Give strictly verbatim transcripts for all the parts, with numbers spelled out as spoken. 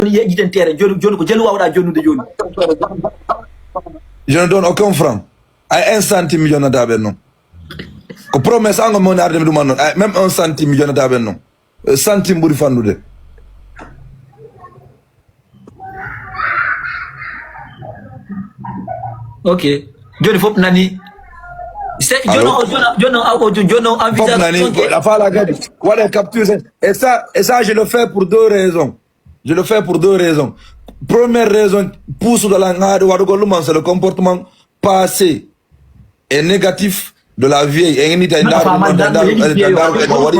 Joni yeƴƴiten terrain. Joni, joni ko jelu wawɗa jonnude joni. Je ne donne aucun franc. Ay un centime mi jonnata ɓen non. Ko promesse an ko moni arde mi ɗuman non. Ay, même un centime mi jonnata ɓen non. Eh, centime ɓuri fanɗude. Ok. Joni fof nani. Se-, joni Allô? O, joni, joni o, joni o Fof envisage nani, donc. A faala kadi. Waɗe capture. Et ça, et ça, je le fais pour deux raisons. Je le fais pour deux raisons. Première raison, puusuɗo lan ŋaaɗo waɗugol ɗum on, c'est le comportement passé et négatif de la vieille. En ni tawi Mbaɗa ndaaro faama ɗum on, tawi ndaaro, tawi ndaaro kadi o waɗi,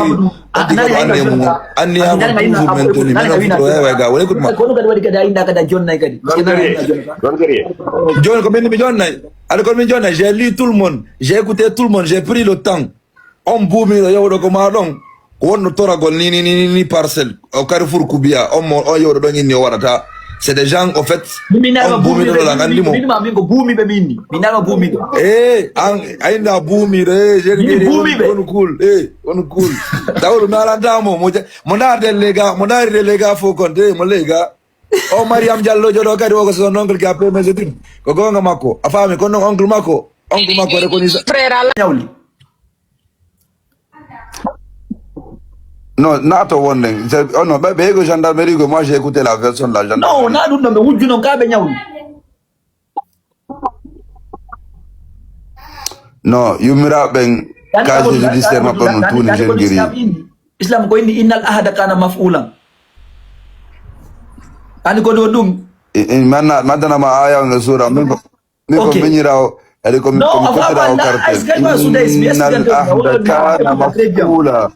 a, oddi kadi anniyam mum. Anniyam mum toujours maintenu. Minen o fito heewa e ga. Woni ko ɗum. Kono kadi waɗi kadi a inna kadi a jonnay kadi. Parce que nana inna jonnata. Joni ko min mi jonnay. Aɗa kono min jonnay. J'ai lu tout le monde. J'ai écouté tout le monde. J'ai pris le temps. On buumiiɗo yawɗo ko maa ɗon. Ko wonno toragol ni, ni, ni, ni, ni parcelle. O Carrefour Kubiya. On mo, on yawɗo ɗon inni o waɗata. C'est des gens, au fait, Min, min on buumiiɗo ɗo lan anndi mo. Min, min, min ko buumiiɓe min ni. Min nano buumiiɗo. Eh, an, a inna buumiiɗo. Eh, je Min buumiiɓe. On cool. Eh, on cool. Tawɗo naalanta mo, mo ja-, mo ndaarde lega, mo ndaarde lega fo kon, de, mo lega. O Mariam Diallo joɗo kadi o ko son oncle qui a payé mes études. Ko gonga makko. A faami, kono oncle makko, oncle makko reconnu sa-, Frère Alla. Ñawli. Non, naato wonden. C'est, oh non, ɓe, ɓe ko gendarmerie ko moi j'ai écouté la version de la gendarmerie. Non, na ɗum ɗon ɓe wujju non ka ɓe ñawli. Non, yummiraaɓe ɓen, casier judiciaire maɓɓe non tuuni jeune guerrier. Islam ko inni innal ahda kana maf'ulan. Ani ko ɗo ɗum. I, i, manna, maddana ma aya on e suura. Min ko, min ko miñiraawo, ari ko mi, ko mi kotira o carte. Innal ahda kana maf'ula.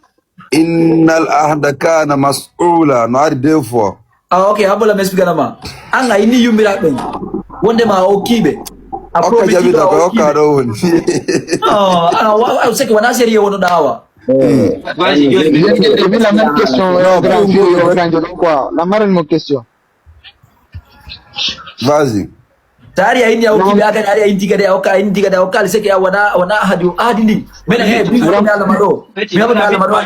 Innal ahda kana mas'ula. No ari deux fois. Ah, ok, abola mi explique ma. An a inni yummiraaɓe ɓen. Wonde ma a okkiiɓe. A promettiiɗo a okkiiɓe. Okka jaɓita ko okka ɗo woni. Non, ah, wa, wa, c'est que wona sérieux wono ɗawa. Vas-y, Johnny. J'ai la même question, euh, grand, grand, quoi. La marraine, mon question. Vas-y. Sa ari a inni a okkiiɓe, a kadi ari a inti kadi a okka, a inti kadi a okkaali, c'est que a wona, wona ahadi, ahadi ndi. Minen, eh, mi haɓa mi haala ma ɗo. Mi haɓa mi haala ma ɗo.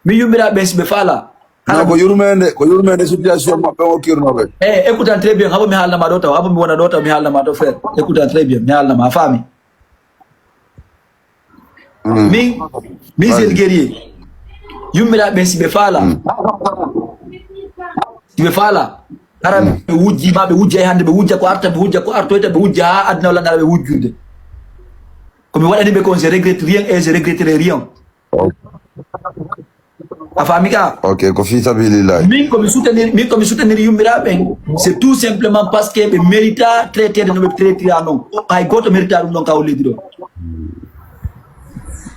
Mi yummiraaɓe ɓen si ɓe faala. Non, ko yurmeende, ko yurmeende situation maɓɓe okkirnooɓe. Eh, écoute très bien, haɓa mi haalna ma ɗo taw, haɓa mi wona ɗo taw, mi haalna ma ɗo frère. Écoute très bien, mi haalna ma, a faami. Mm. Min, min jeune guerrier. Yummiraaɓe ɓen si ɓe faala. Mm. Si ɓe faala. Hara ɓe wujji ma, ɓe wujja e hannde, ɓe wujja ko arta, ɓe wujja ko artoyta, ɓe wujja haa aduna o lanndana ɓe wujjude. Ko mi waɗani ɓe kon, je regrette rien et je regretterai rien. Ok. A faami ka? Ok, ko fi sabilillahi. Min ko mi soutenir, min ko mi soutenir yummiraaɓe ɓen. C'est tout simplement parce que ɓe mérita traité no ɓe traitira non. Hay gooto mérita ɗum ɗon ka o leydi ɗo.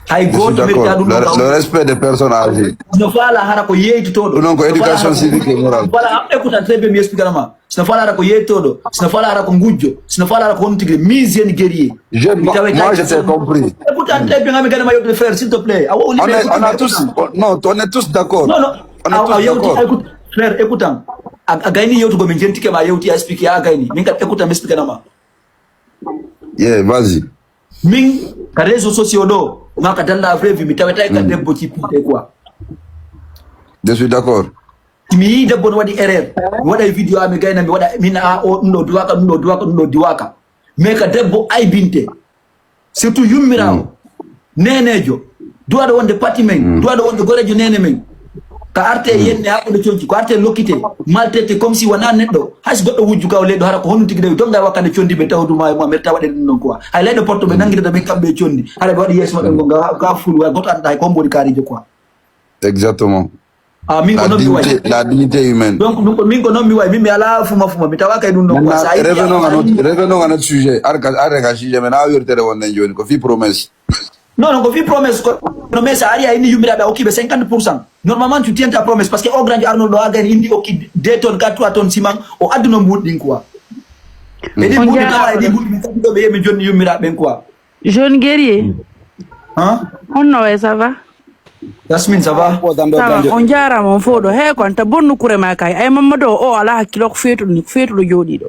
Hay gooto mérita ɗum ɗon ka o leydi. Le respect des personnes âgées. No faala hara ko yeeytotooɗo. Ɗum ɗon ko éducation civique et morale. Voilà, écoute, très bien, mi explique ma. Sino faala hara ko yeeytooɗo, sino faala hara ko ngujjo, sino faala hara ko honno tigi min jeune guerrier. Jeune, moi, je t'ai compris. Écoute, très bien, ami gana ma yewtude frère, s'il te plaît. A wo, on est, on a tous, non, on est tous d'accord. Non, non. On est tous d'accord. Écoute, frère, écoute, a, a gayni yewtugo min jentike ma yewti a explique a gayni. Min kat écoute, mi explique ma. Yeah, vas-y. Min ka réseaux sociaux ɗo, ma ka dans la vraie vie, mi tawetay ka debbo ci pite quoi. Je suis d'accord. Mi yii debbo no waɗi erreur. Mi waɗa e vidéo am, mi gayna, mi waɗa, min a o, ɗum ɗo diwaaka, ɗum ɗo diwaaka, ɗum ɗo diwaaka. Mais ka debbo aybinte. Surtout yummiraawo. Nenejo. Duwaɗo wonde pati men. Duwaɗo wonde gorejo nene men. Ka arte yenne haɓɓude conci. Ko arte lokkite. Maltraité comme si wona neɗɗo. Hay so goɗɗo wujju kaw leyɗo hara ko honno tigi dewi. Donga e wakkande condi ɓe tawdu ma e mo a metta waɗe ɗum ɗon quoi. Hay leyɗo porto ɓe nangirata ɓe kamɓe e condi. Hara ɓe waɗi yeeso maɓɓe ngo nga, nga fulu. Hay goɗɗo annda hay ko mbori kaarijo quoi. Exactement. Ah, min ko non mi wayi. La dignité humaine. Donc, ɗum ko min ko non mi wayi. Min mi ala fuma fuma. Mi tawa kay ɗum ɗon quoi. Revenons à notre, revenons à notre sujet. Ar ka, ar ka sujet men a wirtere wonde joni. Ko fi promesse. Non, non, ko fi promesse ko. No mais sa ari a inni yummiraaɓe a okkiɓe cinquante pour cent. Normalement, tu tiens ta promesse parce que o grand arnoɗo a gari indi okki deux tonnes, quatre, trois tonnes ciment. O adduno mbuɗi ɗin quoi. Ɓe ɗi mbuɗi tawa e ɗi mbuɗi min kadi ɗo ɓe yemin jonni yummiraaɓe ɓen quoi. Jeune guerrier. Hein? On no way, ça va? Yasmine, ça va? Ça va, on jaaraama on fof ɗo. Hey, ko anta bonnu kure ma kay. Ay Mamadou o, o ala hakkilo ko feetuɗo ni, ko feetuɗo jooɗiiɗo.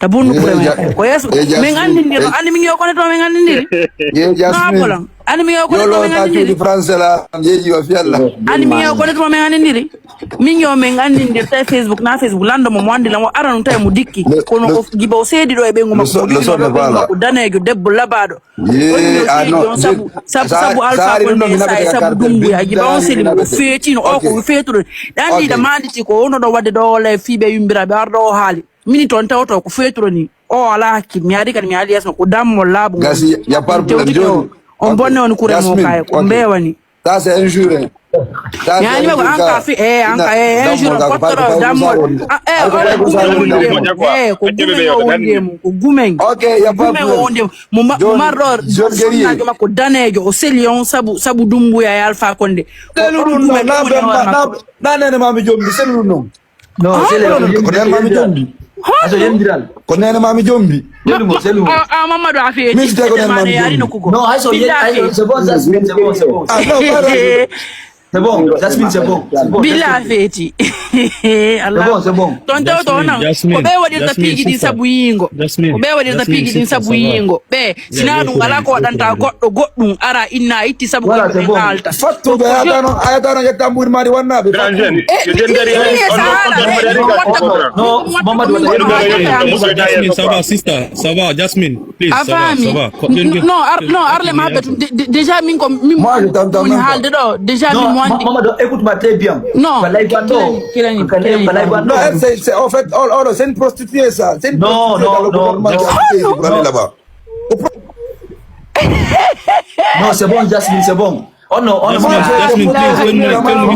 La bonne problème. Ko yeeso. Min anndindiri. Anndi min yo kono to min anndindiri. No apolan. Anndi min yo kono to min anndindiri. Français la. Yeeji wa fiyalla. Anndi min yo kono to min anndindiri. Min yo min anndindir tawi Facebook na Facebook lando mo mo anndi la mo ara nun tawi mo dikki. Kono o giba o seedi ɗo e ɓeyngu makko. Giba o ɓeyngu makko daneejo debbo labaaɗo. Sabu sabu sabu alfa konde sa e sabu dumbuya giba on seli mo o feetino o ko feetuɗo. Ɗan ɗiɗa maanditi ko wono ɗo wadde ɗo walla e fiiɓe yumbiraɓe arɗo o haali. Mini toon tawto ko feeturo ni o ala hakkil mi ari kadi mi ali yasno ko dammo laabu ngol. Gasi ya par problème joni. On bonne on kure mo kay ko mbewani. Ça c'est injure. Ñaani ma ko an ka fi e an ka e injure kottoro dammo. E o gumen o wonde e mum ko gumen. Ok ya par problème. Mo marɗo sunnajo makko danejo o seli on sabu sabu dumbuya e alfa konde. Selu ɗum noon na nene mami jombi selu ɗum noon. No selu ko nen mami jombi. Aso yendiral. Ko nene mami jombi. Selu mo selu mo. A Mamadou a fi min site ko nen mami jombi. No aso yen aso c'est bon Jasmine c'est bon c'est bon. Ah non pas. C'est bon Jasmine c'est bon. Bila feeti. Allah c'est bon. Ton tawto nan ko ɓe waɗirta piiji ɗin sabu yingo. Ko ɓe waɗirta piiji ɗin sabu yingo. Ɓe sina ɗum alaa ko waɗanta goɗɗo goɗɗum ara inna itti sabu ko ɗum en haalta. Fattuɓe ayatano ayatano ƴetta mbuuri maɗi wannaɓe. Jasmine ça va sister ça va Jasmine please ça va ça va. Non ar non arle ma habbe déjà min ko min woni haalde ɗo déjà min mo andi. Mamadou écoute ma très bien. Non. Ko live banno. Ko live banno. C'est en fait oɗo c'est une prostituée ça. C'est une prostituée dans le gouvernement qui a payé pour aller là-bas. Non, c'est bon, Jasmine, c'est bon. Oh non, oh non, Jasmine, please, tell me, tell me, tell me,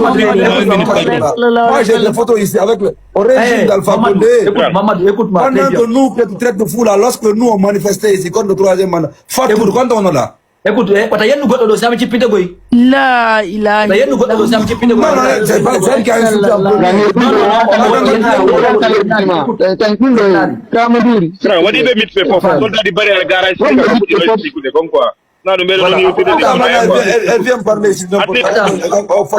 tell me, tell me. Moi, j'ai des photos ici avec le, au régime d'Alpha Condé. Écoute, Mamadou, écoute-moi. Pendant que nous, que tu traites de fou là, lorsque nous, on manifestait ici contre le troisième mandat, Fatou, quand on est là, écoute, eh, wata yennu goɗɗo ɗo sami cippinde goy. La ilaha. Wata yennu goɗɗo ɗo sami cippinde goy. Non, non, c'est pas celle qui a insulté en premier. Waɗi ɓe mit fe fof soldat di bari ala garage sika ko fuɗi ɗo sikude comme quoi. Na ɗum ɓeɗo woni yewtude. Elle vient parler ici n'importe quoi.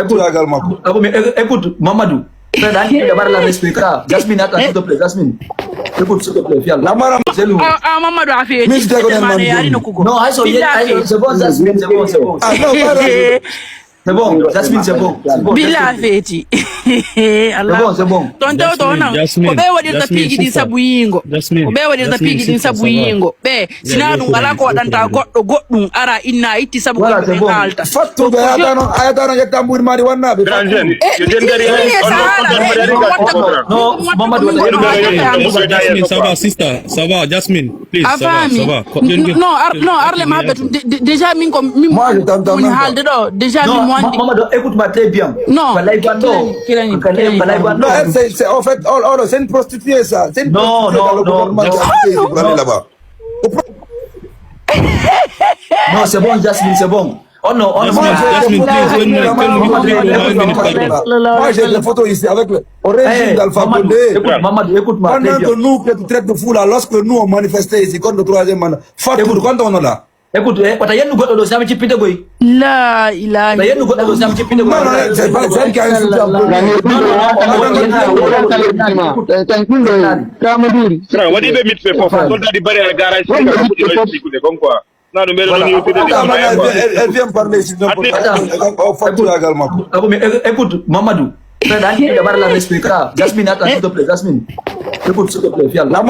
Écoute Mamadou. Frère, Dani, il y a pas la respect. Jasmine, attends, s'il te plaît, Jasmine. Écoute, s'il te plaît, viens là. C'est nous. Ah, Mamadou a fait. Miss Diago, non, c'est bon, Jasmine, c'est bon, c'est bon. Ah, non, pas là. C'est bon, Jasmine, c'est bon. Bila feeti. Allah. C'est bon, c'est bon. Ton tawto nan ko ɓe waɗirta piiji ɗin sabu yingo. Ko ɓe waɗirta piiji ɗin sabu yingo. Ɓe sina ɗum ala ko waɗanta goɗɗo goɗɗum ara inna itti sabu ko ɗum en haalta. Fattuɓe ayatano ayatano ƴetta mbuuri maɗi wannaɓe. Jasmine ça va sister ça va Jasmine. Please, ça va, ça va. Non, ar, non, arle ma habbe déjà min ko min woni haalde ɗo déjà min mo andi. Mamadou, écoute-moi très bien. Non. Ko live banno. Ko live banno. Non, c'est en fait oɗo c'est une prostituée ça. C'est une prostituée dans le gouvernement qui a payé pour aller là-bas. Non, c'est bon, Jasmine, c'est bon. Oh non, oh non. Moi, j'ai des photos ici avec le, au régime d'Alpha Condé. Écoute, Mamadou, écoute-moi très bien. Pendant que nous, que tu traites de fou là, lorsque nous, on manifestait ici contre le troisième mandat, Fatou, quand on est là. Écoute, eh, wata yennu goɗɗo ɗo sami cippinde goy. La ilaha. Wata yennu goɗɗo ɗo sami cippinde goy. Non, non, c'est pas celle qui a insulté en premier. Non, non, non, non, non, non, non. Waɗi ɓe mit fe fof soldat di bari ala garage sika ko fuɗi ɗo sikude comme quoi. Na ɗum ɓeɗo woni yewtude. Elle vient parler ici n'importe quoi. Écoute Mamadou. Frère, Dani, il y a pas la respect. Jasmine, attends, s'il te plaît, Jasmine. Écoute, s'il te plaît, viens là.